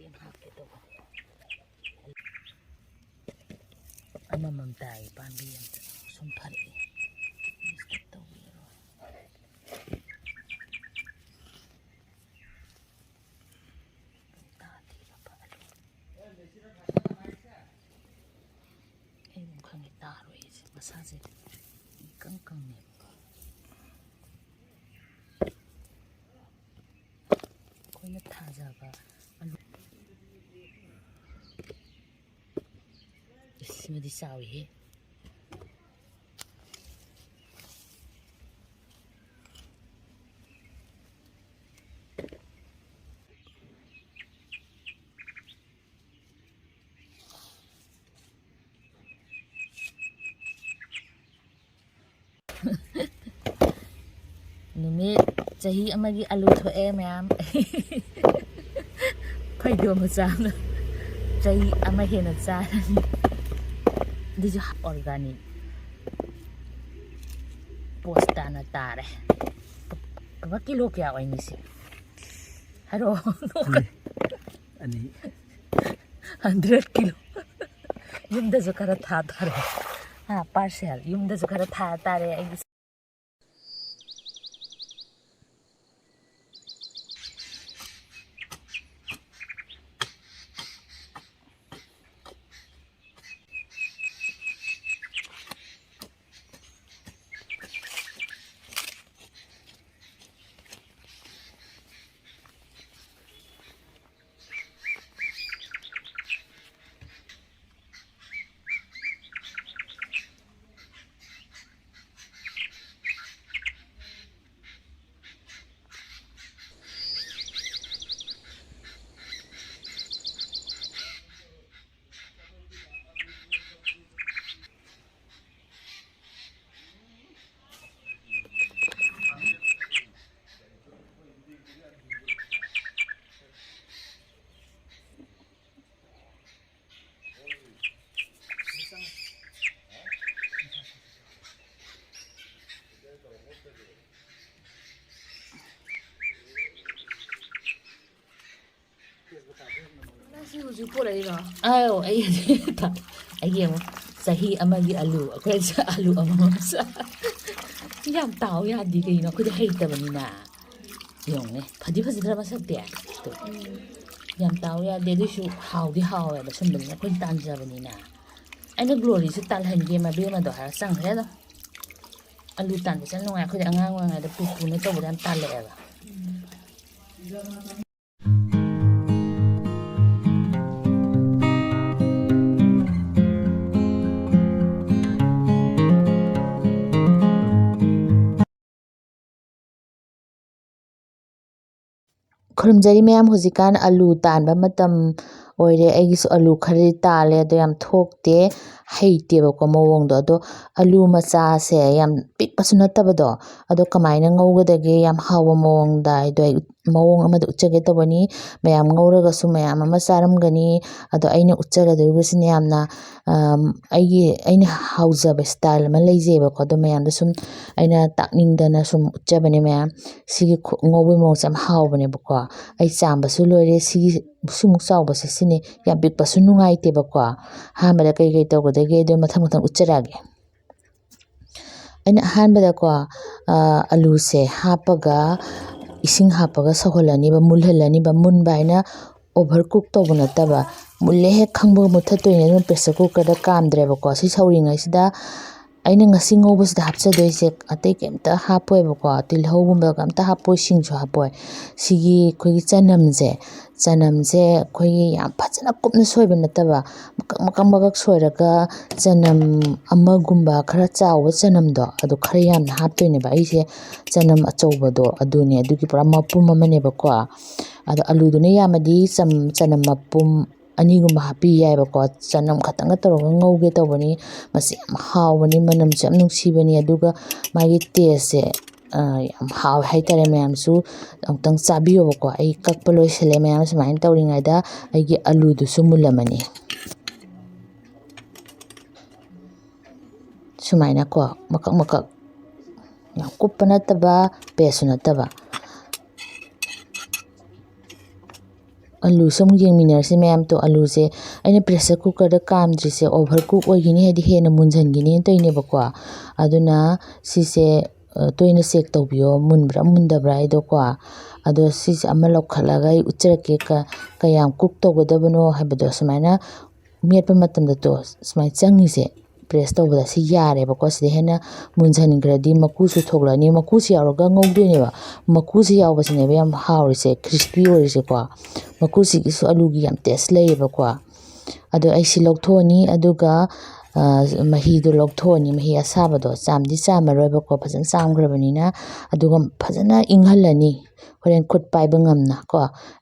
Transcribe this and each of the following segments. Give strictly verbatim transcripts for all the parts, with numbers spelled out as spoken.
ꯌꯥꯝ ꯍꯥꯞꯀꯦ ꯇꯧꯕ꯫ ꯑꯃꯃꯝ ꯇꯥꯏ ꯄꯥꯝꯕꯤ ꯑꯝꯇ꯫ ꯁꯨꯝ ꯐꯔꯛꯑꯦ꯫ Disturb ꯇꯧꯕꯤꯔꯣ꯫ ꯇꯥꯗꯦꯕ ꯐꯔꯛꯑꯦ꯫ ꯑꯩ ꯑꯗꯨꯝ ꯈꯪꯉꯦ ꯇꯥꯔꯣꯏ ꯑꯩꯁꯦ꯫ ꯃꯁꯥꯁꯦ ꯏꯀꯪ ꯀꯪꯉꯦꯕ꯫ ꯑꯩꯈꯣꯏꯅ ꯊꯥꯖꯕ ꯑꯂꯨ꯫ ꯏꯁ, ꯁꯤꯃꯗꯤ ꯆꯥꯎꯏꯍꯦ꯫ ꯅꯨꯃꯤꯠ ꯆꯍꯤ ꯑꯃꯒꯤ ꯑꯂꯨ ꯊꯣꯛꯑꯦ ꯃꯌꯥꯝ꯫ ꯐꯩꯗꯣꯝ ꯃꯆꯥ ꯑꯃ ꯆꯍꯤ ꯑꯃ ꯍꯦꯟꯅ ꯆꯥꯔꯅꯤ꯫ ꯑꯗꯨꯁꯨ organic ꯄꯣꯁꯇꯥꯅ ꯇꯥꯔꯦ꯫ ꯀꯕ ꯀꯤꯂꯣ ꯀꯌꯥ ꯑꯣꯏꯅꯤ ꯁꯤ? ꯍꯥꯏꯔꯛꯑꯣ꯫ ꯑꯅꯤ꯫ Hundred kilo. ꯌꯨꯝꯗꯁꯨ ꯈꯔ ꯊꯥ ꯇꯥꯔꯦ꯫ ꯍꯥ, parcel꯫ ꯌꯨꯝꯗꯁꯨ ꯈꯔ ꯊꯥ ꯇꯥꯔꯦ ꯑꯩꯒꯤ꯫ ꯄꯨꯔꯛꯏꯔꯣ? ꯑꯧ, ꯑꯩ ꯑꯩꯒꯤ ꯑꯃꯨꯛ ꯆꯍꯤ ꯑꯃꯒꯤ ꯑꯂꯨ, ꯑꯩꯈꯣꯏ ꯑꯂꯨ ꯑꯃꯃꯝ ꯆꯥ-, ꯌꯥꯝ ꯇꯥꯎ ꯌꯥꯗꯦ ꯀꯩꯅꯣ, ꯑꯩꯈꯣꯏꯗꯤ ꯍꯩꯇꯕꯅꯤꯅ꯫ ꯌꯦꯡꯉꯨꯅꯦ, ꯐꯗꯤ ꯐꯖꯗ꯭ꯔꯥ ꯃꯁꯛꯇꯤ? ꯇꯨ꯫ ꯌꯥꯝ ꯇꯥꯎ ꯌꯥꯗꯦ, ꯑꯗꯨꯏꯁꯨ ꯍꯥꯎꯗꯤ ꯍꯥꯎꯋꯦꯕ ꯁꯨꯝꯕꯅꯤꯅ, ꯑꯩꯈꯣꯏꯅ ꯇꯥꯟꯖꯕꯅꯤꯅ꯫ ꯑꯩꯅ ꯒ꯭ꯂꯣꯔꯤꯁꯦ ꯇꯥꯜꯍꯟꯒꯦ ꯃꯕꯦꯝꯃꯗꯣ ꯍꯥꯏꯔ ꯆꯪꯈ꯭ꯔꯦ ꯑꯗꯨꯝ꯫ ꯑꯂꯨ ꯇꯥꯟꯕꯁꯦ ꯌꯥꯝ ꯅꯨꯡꯉꯥꯏ, ꯑꯩꯈꯣꯏꯗꯤ ꯑꯉꯥꯡ ꯑꯣꯏꯔꯤꯉꯩꯗ ꯄꯨꯄꯨꯅ ꯇꯧꯕꯗ ꯌꯥꯝ ꯇꯥꯜꯂꯛꯑꯦꯕ꯫ ꯈꯨꯔꯨꯝꯖꯔꯤ ꯃꯌꯥꯝ, ꯍꯧꯖꯤꯛꯀꯥꯟ ꯑꯂꯨ ꯇꯥꯟꯕ ꯃꯇꯝ ꯑꯣꯏꯔꯦ꯫ ꯑꯩꯒꯤꯁꯨ ꯑꯂꯨ ꯈꯔꯗꯤ ꯇꯥꯜꯂꯦ, ꯑꯗꯣ ꯌꯥꯝ ꯊꯣꯛꯇꯦ, ꯍꯩꯇꯦꯕꯀꯣ ꯃꯑꯣꯡꯗꯣ꯫ ꯑꯗꯣ ꯑꯂꯨ ꯃꯆꯥꯁꯦ ꯌꯥꯝ ꯄꯤꯛꯄꯁꯨ ꯅꯠꯇꯕꯗꯣ, ꯑꯗꯣ ꯀꯃꯥꯏꯅ ꯉꯧꯒꯗꯒꯦ ꯌꯥꯝ ꯍꯥꯎꯕ ꯃꯑꯣꯡꯗ ꯍꯥꯏꯗꯣ ꯑꯩ ꯃꯑꯣꯡ ꯑꯃꯗ ꯎꯠꯆꯒꯦ ꯇꯧꯕꯅꯤ꯫ ꯃꯌꯥꯝ ꯉꯧꯔꯒꯁꯨ ꯃꯌꯥꯝ ꯑꯃ ꯆꯥꯔꯝꯒꯅꯤ꯫ ꯑꯗꯣ ꯑꯩꯅ ꯎꯠꯆꯒꯗꯧꯔꯤꯕꯁꯤꯅ ꯌꯥꯝꯅ, ꯑꯝ, ꯑꯩꯒꯤ, ꯑꯩꯅ ꯍꯥꯎꯖꯕ style ꯑꯃ ꯂꯩꯖꯩꯕꯀꯣ꯫ ꯑꯗꯣ ꯃꯌꯥꯝꯗ ꯁꯨꯝ ꯑꯩꯅ ꯇꯥꯛꯅꯤꯡꯗꯅ ꯁꯨꯝ ꯎꯠꯆꯕꯅꯦ ꯃꯌꯥꯝ꯫ ꯁꯤꯒꯤ ꯈꯨ-, ꯉꯧꯕꯒꯤ ꯃꯑꯣꯡꯁꯦ ꯌꯥꯝ ꯍꯥꯎꯕꯅꯦꯕꯀꯣ꯫ ꯑꯩ ꯆꯥꯝꯕꯁꯨ ꯂꯣꯏꯔꯦ꯫ ꯁꯤꯒꯤ ꯁꯤꯃꯨꯛ ꯆꯥꯎꯕꯁꯦ ꯁꯤꯅꯤ꯫ ꯌꯥꯝ ꯄꯤꯛꯄꯁꯨ ꯅꯨꯡꯉꯥꯏꯇꯦꯕꯀꯣ꯫ ꯑꯍꯥꯟꯕꯗ ꯀꯩ ꯀꯩ ꯇꯧꯒꯗꯒꯦ ꯑꯗꯣ ꯃꯊꯪ ꯃꯊꯪ ꯎꯠꯆꯔꯛꯑꯒꯦ꯫ ꯑꯩꯅ ꯑꯍꯥꯟꯕꯗꯀꯣ, ꯑ, ꯑꯂꯨꯁꯦ ꯍꯥꯞꯄꯒ, ꯏꯁꯤꯡ ꯍꯥꯞꯄꯒ ꯁꯧꯍꯜꯂꯅꯤꯕ, ꯃꯨꯜꯍꯜꯂꯅꯤꯕ꯫ ꯃꯨꯟꯕ ꯍꯥꯏꯅ over cook ꯇꯧꯕ ꯅꯠꯇꯕ, ꯃꯨꯜꯂꯦ ꯍꯦꯛ ꯈꯪꯕꯒ ꯃꯨꯠꯊꯠꯇꯣꯏꯅꯦ꯫ ꯑꯗꯨꯅ pressure cooker ꯗ ꯀꯥꯝꯗ꯭ꯔꯦꯕꯀꯣ꯫ ꯁꯤ ꯁꯧꯔꯤꯉꯩꯁꯤꯗ ꯑꯩꯅ ꯉꯁꯤ ꯉꯧꯕꯁꯤꯗ ꯍꯥꯞꯆꯗꯣꯏꯁꯦ ꯑꯇꯩ ꯀꯩꯝꯇ ꯍꯥꯞꯄꯣꯏꯕꯀꯣ, ꯇꯤꯜꯍꯧꯒꯨꯝꯕꯒ ꯑꯝꯇ ꯍꯥꯞꯄꯣꯏ, ꯁꯤꯡꯁꯨ ꯍꯥꯞꯄꯣꯏ꯫ ꯁꯤꯒꯤ ꯑꯩꯈꯣꯏꯒꯤ ꯆꯅꯝꯁꯦ, ꯆꯅꯝꯁꯦ ꯑꯩꯈꯣꯏꯒꯤ ꯌꯥꯝ ꯐꯖꯅ ꯀꯨꯞꯅ ꯁꯣꯏꯕ ꯅꯠꯇꯕ, ꯃꯀꯛ ꯃꯀꯛ ꯃꯀꯛ ꯁꯣꯏꯔꯒ ꯆꯅꯝ ꯑꯃꯒꯨꯝꯕ ꯈꯔ ꯆꯥꯎꯕ ꯆꯅꯝꯗꯣ, ꯑꯗꯨ ꯈꯔ ꯌꯥꯝꯅ ꯍꯥꯞꯇꯣꯏꯅꯦꯕ꯫ ꯑꯩꯁꯦ ꯆꯅꯝ ꯑꯆꯧꯕꯗꯣ ꯑꯗꯨꯅꯦ, ꯑꯗꯨꯒꯤ ꯄꯨꯔꯥ ꯃꯄꯨꯝ ꯑꯃꯅꯦꯕꯀꯣ꯫ ꯑꯗꯣ ꯑꯂꯨꯗꯨꯅ ꯌꯥꯝꯃꯗꯤ ꯆꯝ-, ꯆꯅꯝ ꯃꯄꯨꯝ ꯑꯅꯤꯒꯨꯝꯕ ꯍꯥꯞꯄꯤ ꯌꯥꯏꯕꯀꯣ꯫ ꯆꯅꯝ ꯈꯛꯇꯪꯒ ꯇꯧꯔꯒ ꯉꯧꯒꯦ ꯇꯧꯕꯅꯤ꯫ ꯃꯁꯤ ꯌꯥꯝ ꯍꯥꯎꯕꯅꯤ, ꯃꯅꯝꯁꯨ ꯌꯥꯝ ꯅꯨꯡꯁꯤꯕꯅꯤ, ꯑꯗꯨꯒ ꯃꯥꯒꯤ taste ꯁꯦ, ꯑ, ꯌꯥꯝ ꯍꯥꯎꯋꯦ ꯍꯥꯏꯇꯥꯔꯦ ꯃꯌꯥꯝꯁꯨ꯫ ꯑꯃꯨꯛꯇꯪ ꯆꯥꯕꯤꯌꯣꯕꯀꯣ꯫ ꯑꯩ ꯀꯛꯄ ꯂꯣꯏꯁꯤꯜꯂꯦ ꯃꯌꯥꯝ꯫ ꯁꯨꯃꯥꯏꯅ ꯇꯧꯔꯤꯉꯩꯗ ꯑꯩꯒꯤ ꯑꯂꯨꯗꯨꯁꯨ ꯃꯨꯜꯂꯝꯃꯅꯤ꯫ ꯁꯨꯃꯥꯏꯅꯀꯣ ꯃꯀꯛ ꯃꯀꯛ, ꯌꯥꯝ ꯀꯨꯞꯄ ꯅꯠꯇꯕ, paste ꯁꯨ ꯅꯠꯇꯕ꯫ ꯑꯂꯨꯁꯦ ꯑꯃꯨꯛ ꯌꯦꯡꯃꯤꯟꯅꯔꯁꯤ ꯃꯌꯥꯝ꯫ ꯇꯣ, ꯑꯂꯨꯁꯦ ꯑꯩꯅ pressure cookerꯗ ꯀꯥꯝꯗ꯭ꯔꯤꯁꯦ over cook ꯑꯣꯏꯈꯤꯅꯤ, ꯍꯥꯏꯗꯤ ꯍꯦꯟꯅ ꯃꯨꯟꯖꯟꯈꯤꯅꯤꯅ ꯇꯧꯔꯤꯅꯦꯕꯀꯣ꯫ ꯑꯗꯨꯅ ꯁꯤꯁꯦ, ꯑ, ꯇꯣꯏꯅ check ꯇꯧꯕꯤꯌꯣ, ꯃꯨꯟꯕ꯭ꯔꯥ ꯃꯨꯟꯗꯕ꯭ꯔꯥ ꯍꯥꯏꯗꯣꯀꯣ꯫ ꯑꯗꯣ ꯁꯤꯁꯦ ꯑꯃ ꯂꯧꯈꯠꯂꯒ ꯑꯩ ꯎꯠꯆꯔꯛꯀꯦ, ꯀ-, ꯀꯌꯥꯝ cook ꯇꯧꯒꯗꯕꯅꯣ ꯍꯥꯏꯕꯗꯣ꯫ ꯁꯨꯃꯥꯏꯅ ꯃꯦꯠꯄ ꯃꯇꯝꯗ ꯇꯣ, ꯁꯨꯃꯥꯏꯅ ꯆꯪꯉꯤꯁꯦ, press ꯇꯧꯕꯗ ꯁꯤ ꯌꯥꯔꯦꯕꯀꯣ꯫ ꯁꯤꯗ ꯍꯦꯟꯅ ꯃꯨꯟꯖꯟꯈ꯭ꯔꯗꯤ ꯃꯀꯨꯁꯨ ꯊꯣꯛꯂꯛꯑꯅꯤ꯫ ꯃꯀꯨꯁꯤ ꯌꯥꯎꯔꯒ ꯉꯧꯗꯣꯏꯅꯦꯕ꯫ ꯃꯀꯨꯁꯤ ꯌꯥꯎꯕꯁꯤꯅꯦꯕ ꯌꯥꯝ ꯍꯥꯎꯔꯤꯁꯦ, crispy ꯑꯣꯏꯔꯤꯁꯦꯀꯣ꯫ ꯃꯀꯨꯁꯤꯒꯤꯁꯨ ꯑꯂꯨꯒꯤ ꯌꯥꯝ taste ꯂꯩꯌꯦꯕꯀꯣ꯫ ꯑꯗꯣ ꯑꯩ ꯁꯤ ꯂꯧꯊꯣꯛꯑꯅꯤ, ꯑꯗꯨꯒ, ꯑ, ꯃꯍꯤꯗꯣ ꯂꯧꯊꯣꯛꯑꯅꯤ, ꯃꯍꯤ ꯑꯁꯥꯕꯗꯣ꯫ ꯆꯥꯝꯗꯤ ꯆꯥꯝꯃꯔꯣꯏꯕꯀꯣ, ꯐꯖꯅ ꯆꯥꯝꯈ꯭ꯔꯕꯅꯤꯅ꯫ ꯑꯗꯨꯒ ꯐꯖꯅ ꯏꯪꯍꯜꯂꯅꯤ, ꯍꯣꯔꯦꯟ ꯈꯨꯠ ꯄꯥꯏꯕ ꯉꯝꯅ ꯀꯣ꯫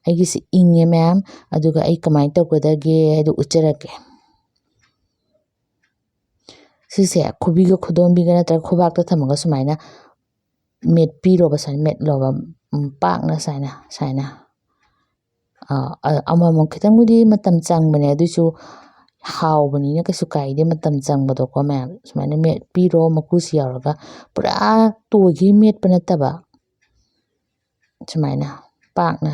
ꯑꯩꯒꯤꯁꯤ ꯏꯪꯉꯦ ꯃꯌꯥꯝ, ꯑꯗꯨꯒ ꯑꯩ ꯀꯃꯥꯏꯅ ꯇꯧꯒꯗꯒꯦ ꯍꯥꯏꯗꯣ ꯎꯠꯆꯔꯛꯀꯦ꯫ ꯁꯤꯁꯦ ꯈꯨꯕꯤꯒ ꯈꯨꯗꯣꯝꯕꯤꯒ ꯅꯠꯇ꯭ꯔꯒ ꯈꯨꯕꯥꯛꯇ ꯊꯝꯃꯒ ꯁꯨꯃꯥꯏꯅ ꯃꯦꯠꯄꯤꯔꯣꯕ, ꯁꯨꯃꯥꯏꯅ ꯃꯦꯠꯂꯣꯕ, ꯎꯝ, ꯄꯥꯛꯅ ꯁꯨꯃꯥꯏꯅ, ꯁꯨꯃꯥꯏꯅ꯫ ꯑ, ꯑ, ꯑꯃꯃꯝ ꯈꯤꯇꯪꯕꯨꯗꯤ ꯃꯇꯝ ꯆꯪꯕꯅꯦ, ꯑꯗꯨꯏꯁꯨ ꯍꯥꯎꯕꯅꯤꯅ ꯀꯩꯁꯨ ꯀꯥꯏꯗꯦ ꯃꯇꯝ ꯆꯪꯕꯗꯣꯀꯣ ꯃꯌꯥꯝ꯫ ꯁꯨꯃꯥꯏꯅ ꯃꯦꯠꯄꯤꯔꯣ ꯃꯀꯨꯁꯤ ꯌꯥꯎꯔꯒ, ꯄꯨꯔꯥ ꯇꯣꯏꯈꯩ ꯃꯦꯠꯄ ꯅꯠꯇꯕ, ꯁꯨꯃꯥꯏꯅ ꯄꯥꯛꯅ꯫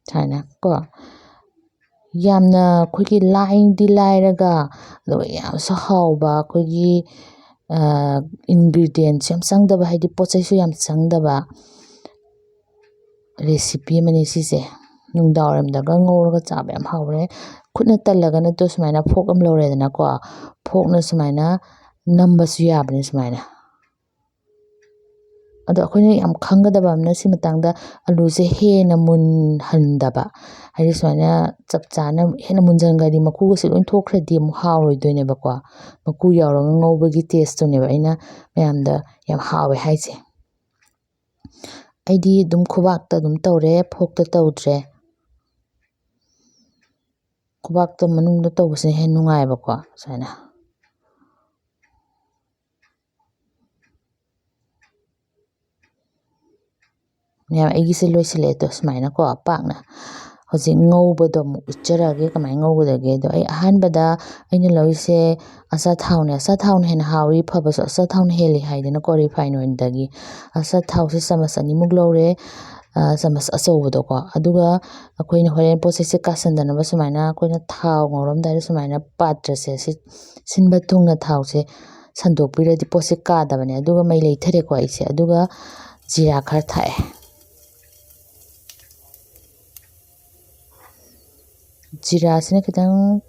ꯁꯨꯃꯥꯏꯅ ꯀꯣ꯫ ꯌꯥꯝꯅ ꯑꯩꯈꯣꯏꯒꯤ ꯂꯥꯏꯗꯤ ꯂꯥꯏꯔꯒ, ꯑꯗꯨꯒ ꯌꯥꯝꯁꯨ ꯍꯥꯎꯕ, ꯑꯩꯈꯣꯏꯒꯤ, ꯑ, ingredients ꯌꯥꯝ ꯆꯪꯗꯕ, ꯍꯥꯏꯗꯤ ꯄꯣꯠ ꯆꯩꯁꯨ ꯌꯥꯝ ꯆꯪꯗꯕ recipe ꯑꯃꯅꯤ ꯁꯤꯁꯦ꯫ ꯅꯨꯡꯗꯥꯡ ꯋꯥꯏꯔꯝꯗꯒ ꯉꯧꯔꯒ ꯆꯥꯕ ꯌꯥꯝ ꯍꯥꯎꯕꯅꯦ꯫ ꯈꯨꯠꯅ ꯇꯜꯂꯒꯅ ꯇꯣ ꯁꯨꯃꯥꯏꯅ fork ꯑꯃ ꯂꯧꯔꯦꯗꯅꯀꯣ, forkꯅ ꯁꯨꯃꯥꯏꯅ ꯅꯝꯕꯁꯨ ꯌꯥꯕꯅꯦ ꯁꯨꯃꯥꯏꯅ꯫ ꯑꯗꯣ ꯑꯩꯈꯣꯏꯅ ꯌꯥꯝ ꯈꯪꯒꯗꯕ ꯑꯃꯅ ꯁꯤ ꯃꯇꯥꯡꯗ, ꯑꯂꯨꯁꯦ ꯍꯦꯟꯅ ꯃꯨꯟꯍꯟꯗꯕ, ꯍꯥꯏꯗꯤ ꯁꯨꯃꯥꯏꯅ ꯆꯞ ꯆꯥꯅ ꯍꯦꯟꯅ ꯃꯨꯟꯖꯟꯈ꯭ꯔꯗꯤ ꯃꯀꯨꯒꯁꯦ ꯂꯣꯏ ꯊꯣꯛꯈ꯭ꯔꯗꯤ ꯑꯃꯨꯛ ꯍꯥꯎꯔꯣꯏꯗꯣꯏꯅꯦꯕꯀꯣ꯫ ꯃꯀꯨ ꯌꯥꯎꯔꯒ ꯉꯧꯕꯒꯤ tasteꯇꯨꯅꯦꯕ ꯑꯩꯅ ꯃꯌꯥꯝꯗ ꯌꯥꯝ ꯍꯥꯎꯋꯦ ꯍꯥꯏꯁꯦ꯫ ꯑꯩꯗꯤ ꯑꯗꯨꯝ ꯈꯨꯕꯥꯛꯇ ꯑꯗꯨꯝ ꯇꯧꯔꯦ, forkꯇ ꯇꯧꯗ꯭ꯔꯦ꯫ ꯈꯨꯕꯥꯛꯇ ꯃꯅꯨꯡꯗ ꯇꯧꯕꯁꯤꯅ ꯍꯦꯟꯅ ꯅꯨꯡꯉꯥꯏꯕꯀꯣ, ꯁꯨꯃꯥꯏꯅ꯫ ꯃꯌꯥꯝ, ꯑꯩꯒꯤꯁꯦ ꯂꯣꯏꯁꯤꯜꯂꯛꯑꯦ ꯇꯣ, ꯁꯨꯃꯥꯏꯅꯀꯣ ꯄꯥꯛꯅ꯫ ꯍꯧꯖꯤꯛ ꯉꯧꯕꯗꯣ ꯑꯃꯨꯛ ꯎꯠꯆꯔꯛꯑꯒꯦ, ꯀꯃꯥꯏꯅ ꯉꯧꯒꯗꯒꯦꯗꯣ꯫ ꯑꯩ ꯑꯍꯥꯟꯕꯗ ꯑꯩꯅ ꯂꯧꯔꯤꯁꯦ ꯑꯆꯥꯊꯥꯎꯅꯦ꯫ ꯑꯆꯥꯊꯥꯎꯅ ꯍꯦꯟꯅ ꯍꯥꯎꯏ, ꯐꯕꯁꯨ ꯑꯆꯥꯊꯥꯎꯅ ꯍꯦꯜꯂꯤ ꯍꯥꯏꯗꯅꯀꯣ, refined oilꯗꯒꯤ꯫ ꯑꯆꯥꯊꯥꯎꯁꯦ ꯆꯥꯃꯁ ꯑꯅꯤꯃꯨꯛ ꯂꯧꯔꯦ, ꯑ, ꯆꯥꯃꯁ ꯑꯆꯧꯕꯗꯣꯀꯣ꯫ ꯑꯗꯨꯒ ꯑꯩꯈꯣꯏꯅ ꯍꯣꯔꯦꯟ ꯄꯣꯠ ꯆꯩꯁꯦ ꯀꯥꯁꯟꯗꯅꯕ ꯁꯨꯃꯥꯏꯅ ꯑꯩꯈꯣꯏꯅ ꯊꯥꯎ ꯉꯧꯔꯝꯗꯥꯏꯗ ꯁꯨꯃꯥꯏꯅ ꯄꯥꯇ꯭ꯔꯁꯦ ꯁꯤ ꯁꯤꯟꯕ ꯊꯨꯡꯅ ꯊꯥꯎꯁꯦ ꯁꯟꯗꯣꯛꯄꯤꯔꯗꯤ ꯄꯣꯠꯁꯦ ꯀꯥꯗꯕꯅꯦ꯫ ꯑꯗꯨꯒ ꯃꯩ ꯂꯩꯊꯔꯦꯀꯣ ꯑꯩꯁꯦ, ꯑꯗꯨꯒ ꯖꯤꯔꯥ ꯈꯔ ꯊꯥꯛꯑꯦ꯫ ꯖꯤꯔꯥꯁꯤꯅ ꯈꯤꯇꯪ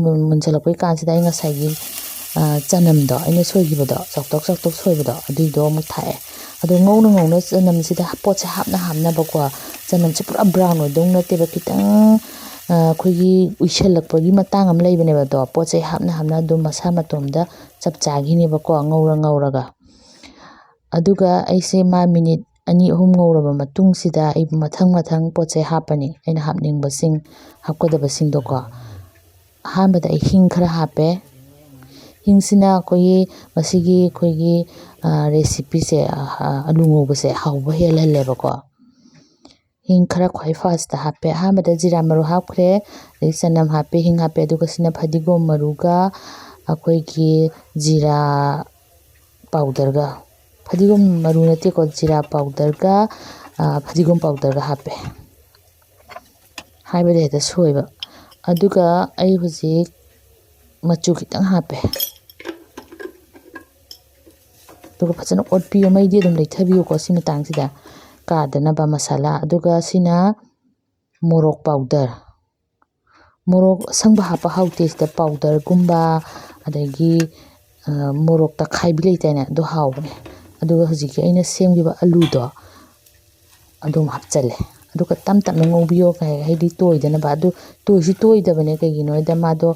ꯃꯨꯟ-, ꯃꯨꯟꯖꯜꯂꯛꯄꯩ ꯀꯥꯟꯁꯤꯗ ꯑꯩ ꯉꯁꯥꯏꯒꯤ, ꯑ, ꯆꯅꯝꯗꯣ, ꯑꯩꯅ ꯁꯣꯏꯈꯤꯕꯗꯣ, ꯆꯥꯎꯇꯛ ꯆꯥꯎꯇꯛ ꯁꯣꯏꯕꯗꯣ, ꯑꯗꯨꯏꯗꯣ ꯑꯃꯨꯛ ꯊꯥꯛꯑꯦ꯫ ꯑꯗꯣ ꯉꯧꯅ ꯉꯧꯅ ꯆꯅꯝꯁꯤꯗ ꯄꯣꯠꯁꯦ ꯍꯥꯞꯅ ꯍꯥꯞꯅꯕꯀꯣ, ꯆꯅꯝꯁꯦ ꯄꯨꯔꯥ brown ꯑꯣꯏꯗꯧ ꯅꯠꯇꯦꯕ, ꯈꯤꯇꯪ, ꯑ, ꯑꯩꯈꯣꯏꯒꯤ ꯎꯏꯁꯜꯂꯛꯄꯒꯤ ꯃꯇꯥꯡ ꯑꯃ ꯂꯩꯕꯅꯦꯕ꯫ ꯑꯗꯣ ꯄꯣꯠ ꯆꯩ ꯍꯥꯞꯅ ꯍꯥꯞꯅ ꯑꯗꯨꯝ ꯃꯁꯥ ꯃꯇꯣꯝꯗ ꯆꯞ ꯆꯥꯈꯤꯅꯦꯕꯀꯣ, ꯉꯧꯔ ꯉꯧꯔꯒ꯫ ꯑꯗꯨꯒ ꯑꯩꯁꯦ ꯃꯥ ꯃꯤꯅꯤꯠ ꯑꯅꯤ ꯑꯍꯨꯝ ꯉꯧꯔꯕ ꯃꯇꯨꯡꯁꯤꯗ ꯑꯩ ꯃꯊꯪ ꯃꯊꯪ ꯄꯣꯠ ꯆꯩ ꯍꯥꯞꯄꯅꯤ, ꯑꯩꯅ ꯍꯥꯞꯅꯤꯡꯕꯁꯤꯡ, ꯍꯥꯞꯀꯗꯕꯁꯤꯡꯗꯣꯀꯣ꯫ ꯑꯍꯥꯟꯕꯗ ꯑꯩ ꯍꯤꯡ ꯈꯔ ꯍꯥꯞꯄꯦ꯫ ꯍꯤꯡꯁꯤꯅ ꯑꯩꯈꯣꯏꯒꯤ ꯃꯁꯤꯒꯤ ꯑꯩꯈꯣꯏꯒꯤ, ꯑ, recipeꯁꯦ, ꯑ, ꯑ, ꯑꯂꯨ ꯉꯧꯕꯁꯦ ꯍꯥꯎꯕ ꯍꯦꯜꯍꯜꯂꯦꯕꯀꯣ꯫ ꯍꯤꯡ ꯈꯔ ꯈ꯭ꯋꯥꯏ firstꯇ ꯍꯥꯞꯄꯦ꯫ ꯑꯍꯥꯟꯕꯗ ꯖꯤꯔꯥ ꯃꯔꯨ ꯍꯥꯞꯈ꯭ꯔꯦ, ꯑꯗꯩ ꯆꯅꯝ ꯍꯥꯞꯄꯦ, ꯍꯤꯡ ꯍꯥꯞꯄꯦ, ꯑꯗꯨꯒ ꯁꯤꯅ ꯐꯗꯤꯒꯣꯝ ꯃꯔꯨꯒ ꯑꯩꯈꯣꯏꯒꯤ ꯖꯤꯔꯥ powderꯒ, ꯐꯗꯤꯒꯣꯝ ꯃꯔꯨ ꯅꯠꯇꯦꯀꯣ, ꯖꯤꯔꯥ powderꯒ, ꯑ, ꯐꯗꯤꯒꯣꯝ powderꯒ ꯍꯥꯞꯄꯦ꯫ ꯍꯥꯏꯕꯗ ꯍꯦꯛꯇ ꯁꯣꯏꯕ꯫ ꯑꯗꯨꯒ ꯑꯩ ꯍꯧꯖꯤꯛ ꯃꯆꯨ ꯈꯤꯇꯪ ꯍꯥꯞꯄꯦ꯫ ꯑꯗꯨꯒ ꯐꯖꯅ ꯑꯣꯠꯄꯤꯌꯨ, ꯃꯩꯗꯤ ꯑꯗꯨꯝ ꯂꯩꯊꯕꯤꯌꯨꯀꯣ ꯁꯤ ꯃꯇꯥꯡꯁꯤꯗ, ꯀꯥꯗꯅꯕ ꯃꯁꯥꯂꯥ꯫ ꯑꯗꯨꯒ ꯁꯤꯅ ꯃꯣꯔꯣꯛ powder꯫ ꯃꯣꯔꯣꯛ ꯑꯁꯪꯕ ꯍꯥꯞꯄ ꯍꯥꯎꯇꯦ ꯁꯤꯗ, powderꯒꯨꯝꯕ ꯑꯗꯒꯤ, ꯑ, ꯃꯣꯔꯣꯛ ꯇꯛꯈꯥꯏꯕꯤ ꯂꯩꯗꯥꯏꯅꯦ, ꯑꯗꯨ ꯍꯥꯎꯕꯅꯦ꯫ ꯑꯗꯨꯒ ꯍꯧꯖꯤꯛꯀꯤ ꯑꯩꯅ ꯁꯦꯝꯈꯤꯕ ꯑꯂꯨꯗꯣ ꯑꯗꯨꯝ ꯍꯥꯞꯆꯜꯂꯦ꯫ ꯑꯗꯨꯒ ꯇꯞ ꯇꯞꯅ ꯉꯧꯕꯤꯌꯣ, ꯀꯩ ꯍꯥꯏꯗꯤ ꯇꯣꯏꯗꯅꯕ꯫ ꯑꯗꯨ ꯇꯣꯏꯁꯨ ꯇꯣꯏꯗꯕꯅꯦ, ꯀꯩꯒꯤꯅꯣ ꯍꯥꯏꯗ ꯃꯥꯗꯣ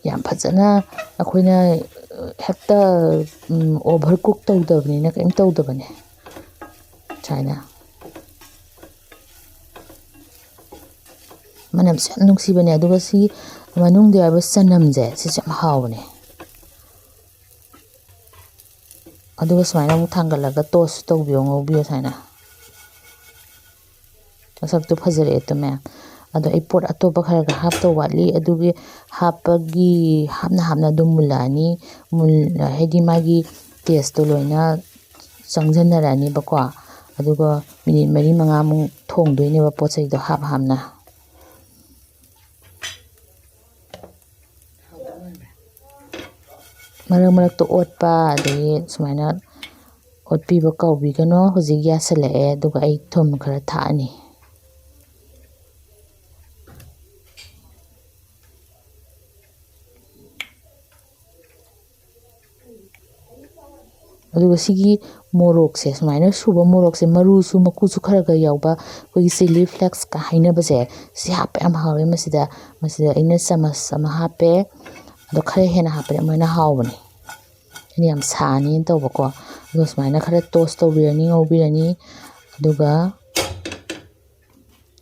ꯌꯥꯝ ꯐꯖꯅ ꯑꯩꯈꯣꯏꯅ ꯍꯦꯛꯇ, ꯎꯝ, over cook ꯇꯧꯗꯕꯅꯤꯅ ꯀꯔꯤꯝ ꯇꯧꯗꯕꯅꯦ꯫ ꯁꯨꯃꯥꯏꯅ ꯃꯅꯝꯁꯨ ꯌꯥꯝ ꯅꯨꯡꯁꯤꯕꯅꯦ꯫ ꯑꯗꯨꯒ ꯁꯤ ꯃꯅꯨꯡꯗ ꯌꯥꯎꯕ ꯆꯅꯝꯁꯦ ꯁꯤꯁꯨ ꯌꯥꯝ ꯍꯥꯎꯕꯅꯦ꯫ ꯑꯗꯨꯒ ꯁꯨꯃꯥꯏꯅ ꯑꯃꯨꯛ ꯊꯥꯡꯒꯠꯂꯒ tossꯁꯨ ꯇꯧꯕꯤꯌꯣ, ꯉꯧꯕꯤꯌꯣ ꯁꯨꯃꯥꯏꯅ꯫ ꯃꯁꯛꯇꯣ ꯐꯖꯔꯛꯑꯦ ꯇꯣ ꯃꯌꯥꯝ꯫ ꯑꯗꯣ ꯑꯩ ꯄꯣꯠ ꯑꯇꯣꯞꯄ ꯈꯔ ꯈꯔ ꯍꯥꯞꯇꯧ ꯋꯥꯠꯂꯤ꯫ ꯑꯗꯨꯒꯤ ꯍꯥꯞꯄꯒꯤ ꯍꯥꯞꯅ ꯍꯥꯞꯅ ꯑꯗꯨꯝ ꯃꯨꯜꯂꯛꯑꯅꯤ꯫ ꯃꯨꯜ-, ꯍꯥꯏꯗꯤ ꯃꯥꯒꯤ taste ꯇꯣ ꯂꯣꯏꯅ ꯆꯪꯁꯤꯟꯅꯔꯛꯑꯅꯤꯕꯀꯣ꯫ ꯑꯗꯨꯒ minute ꯃꯔꯤ ꯃꯉꯥꯃꯨꯛ ꯊꯣꯡꯗꯣꯏꯅꯦꯕ ꯄꯣꯠ ꯆꯩꯗꯣ ꯍꯥꯞ ꯍꯥꯞꯅ꯫ ꯃꯔꯛ ꯃꯔꯛꯇ ꯑꯣꯠꯄ, ꯑꯗꯒꯤ ꯁꯨꯃꯥꯏꯅ ꯑꯣꯠꯄꯤꯕ ꯀꯥꯎꯕꯤꯒꯅꯨ꯫ ꯍꯧꯖꯤꯛ ꯌꯥꯁꯤꯜꯂꯛꯑꯦ, ꯑꯗꯨꯒ ꯑꯩ ꯊꯨꯝ ꯈꯔ ꯊꯥꯛꯑꯅꯤ꯫ ꯑꯗꯨꯒ ꯁꯤꯒꯤ ꯃꯣꯔꯣꯛꯁꯦ, ꯁꯨꯃꯥꯏꯅ ꯁꯨꯕ ꯃꯣꯔꯣꯛꯁꯦ, ꯃꯔꯨꯁꯨ ꯃꯀꯨꯁꯨ ꯈꯔ ꯈꯔ ꯌꯥꯎꯕ, ꯑꯩꯈꯣꯏꯒꯤ chilli flakes ꯀ ꯍꯥꯏꯅꯕꯁꯦ, ꯁꯤ ꯍꯥꯞꯄ ꯌꯥꯝ ꯍꯥꯎꯋꯦ ꯃꯁꯤꯗ꯫ ꯃꯁꯤꯗ ꯑꯩꯅ ꯆꯥꯃꯁ ꯑꯃ ꯍꯥꯞꯄꯦ꯫ ꯑꯗꯣ ꯈꯔ ꯍꯦꯟꯅ ꯍꯥꯞꯄꯗꯤ ꯑꯃꯨꯛ ꯍꯦꯟꯅ ꯍꯥꯎꯕꯅꯦ꯫ ꯑꯩꯅ ꯌꯥꯝ ꯁꯥꯅꯤꯅ ꯇꯧꯕꯀꯣ꯫ ꯑꯗꯣ ꯁꯨꯃꯥꯏꯅ ꯈꯔ toast ꯇꯧꯕꯤꯔꯅꯤ, ꯉꯧꯕꯤꯔꯅꯤ꯫ ꯑꯗꯨꯒ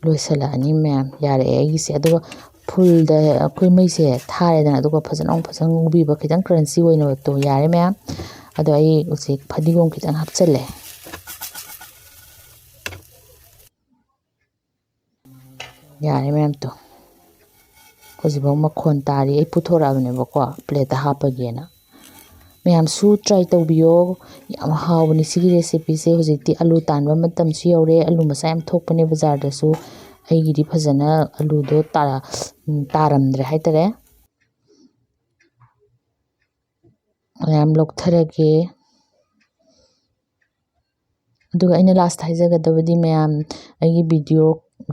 ꯂꯣꯏꯁꯤꯜꯂꯛꯑꯅꯤ ꯃꯌꯥꯝ, ꯌꯥꯔꯛꯑꯦ ꯑꯩꯒꯤꯁꯦ꯫ ꯑꯗꯨꯒ full ꯗ ꯑꯩꯈꯣꯏ ꯃꯩꯁꯦ ꯊꯥꯔꯦꯗꯅ, ꯑꯗꯨꯒ ꯐꯖꯅ ꯑꯃꯨꯛ ꯐꯖꯅ ꯉꯧꯕꯤꯕ, ꯈꯤꯇꯪ crunchy ꯑꯣꯏꯅꯕꯗꯣ꯫ ꯌꯥꯔꯦ ꯃꯌꯥꯝ꯫ ꯑꯗꯣ ꯑꯩ ꯍꯧꯖꯤꯛ ꯐꯗꯤꯒꯣꯝ ꯈꯤꯇꯪ ꯍꯥꯞꯆꯜꯂꯦ꯫ ꯌꯥꯔꯦ ꯃꯌꯥꯝ ꯇꯣ꯫ ꯍꯧꯖꯤꯛꯐꯥꯎ ꯃꯈꯣꯟ ꯇꯥꯔꯤ꯫ ꯑꯩ ꯄꯨꯊꯣꯔꯛꯑꯕꯅꯦꯕꯀꯣ plate ꯇ ꯍꯥꯞꯄꯒꯦꯅ꯫ ꯃꯌꯥꯝꯁꯨ try ꯇꯧꯕꯤꯌꯣ꯫ ꯌꯥꯝ ꯍꯥꯎꯕꯅꯤ ꯁꯤꯒꯤ recipe ꯁꯦ꯫ ꯍꯧꯖꯤꯛꯇꯤ ꯑꯂꯨ ꯇꯥꯟꯕ ꯃꯇꯝꯁꯨ ꯌꯧꯔꯦ꯫ ꯑꯂꯨ ꯃꯆꯥ ꯌꯥꯝ ꯊꯣꯛꯄꯅꯦ ꯕꯖꯥꯔꯗꯁꯨ꯫ ꯑꯩꯒꯤꯗꯤ ꯐꯖꯅ ꯑꯂꯨꯗꯣ ꯇꯥ-, ꯎꯝ, ꯇꯥꯔꯝꯗ꯭ꯔꯦ ꯍꯥꯏꯇꯥꯔꯦ꯫ ꯃꯌꯥꯝ ꯂꯧꯊꯔꯒꯦ꯫ ꯑꯗꯨꯒ ꯑꯩꯅ last ꯍꯥꯏꯖꯒꯗꯕꯗꯤ, ꯃꯌꯥꯝ ꯑꯩꯒꯤ video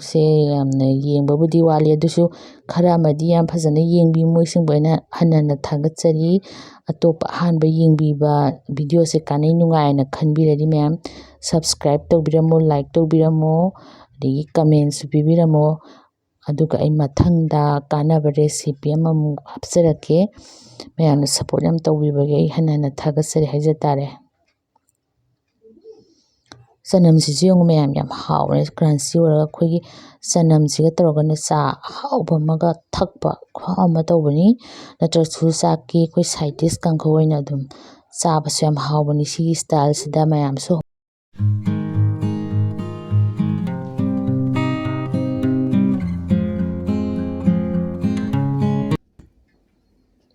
ꯁꯦ ꯌꯥꯝꯅ ꯌꯦꯡꯕꯕꯨꯗꯤ ꯋꯥꯠꯂꯤ, ꯑꯗꯨꯁꯨ ꯈꯔ ꯑꯃꯗꯤ ꯌꯥꯝ ꯐꯖꯅ ꯌꯦꯡꯕꯤ, ꯃꯣꯏꯁꯤꯡꯕꯨ ꯑꯩꯅ ꯍꯟꯅ ꯍꯟꯅ ꯊꯥꯒꯠꯆꯔꯤ꯫ ꯑꯇꯣꯞꯄ ꯑꯍꯥꯟꯕ ꯌꯦꯡꯕꯤꯕ video ꯁꯦ ꯀꯥꯟꯅꯩ ꯅꯨꯡꯉꯥꯏꯅ ꯈꯟꯕꯤꯔꯗꯤ ꯃꯌꯥꯝ subscribe ꯇꯧꯕꯤꯔꯝꯃꯣ, like ꯇꯧꯕꯤꯔꯝꯃꯣ, ꯑꯗꯒꯤ comment ꯁꯨ ꯄꯤꯕꯤꯔꯝꯃꯣ꯫ ꯑꯗꯨꯒ ꯑꯩ ꯃꯊꯪꯗ ꯀꯥꯟꯅꯕ recipe ꯑꯃꯃꯨꯛ ꯍꯥꯞꯆꯔꯛꯀꯦ꯫ ꯃꯌꯥꯝꯅ support ꯌꯥꯝ ꯇꯧꯕꯤꯕꯒꯤ ꯑꯩ ꯍꯟꯅ ꯍꯟꯅ ꯊꯥꯒꯠꯆꯔꯤ ꯍꯥꯏꯖ ꯇꯥꯔꯦ꯫ ꯆꯅꯝꯁꯤꯁꯨ ꯌꯦꯡꯉꯨ ꯃꯌꯥꯝ, ꯌꯥꯝ ꯍꯥꯎꯔꯦ, crunchy ꯑꯣꯏꯔꯒ ꯑꯩꯈꯣꯏꯒꯤ ꯆꯅꯝꯁꯤꯒ ꯇꯧꯔꯒꯅꯦ ꯆꯥ ꯑꯍꯥꯎꯕ ꯑꯃꯒ ꯊꯛꯄ ꯈꯨꯍꯥꯎ ꯑꯃ ꯇꯧꯕꯅꯤ꯫ ꯅꯠꯇ꯭ꯔꯁꯨ ꯆꯥꯛꯀꯤ ꯑꯩꯈꯣꯏ side dish ꯀꯥꯡꯍꯧ ꯑꯣꯏꯅ ꯑꯗꯨꯝ ꯆꯥꯕꯁꯨ ꯌꯥꯝ ꯍꯥꯎꯕꯅꯤ ꯁꯤꯒꯤ style ꯁꯤꯗ ꯃꯌꯥꯝꯁꯨ꯫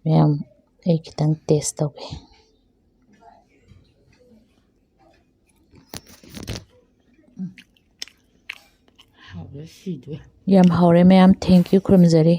ꯃꯌꯥꯝ, ꯑꯩ ꯈꯤꯇꯪ ꯇꯦꯁ ꯇꯧꯒꯦ꯫ ꯍꯥꯎꯕꯗ ꯁꯤꯗꯣꯏ꯫ ꯌꯥꯝ ꯍꯥꯎꯔꯦ ꯃꯌꯥꯝ, thank you, ꯈꯨꯔꯨꯝꯖꯔꯤ꯫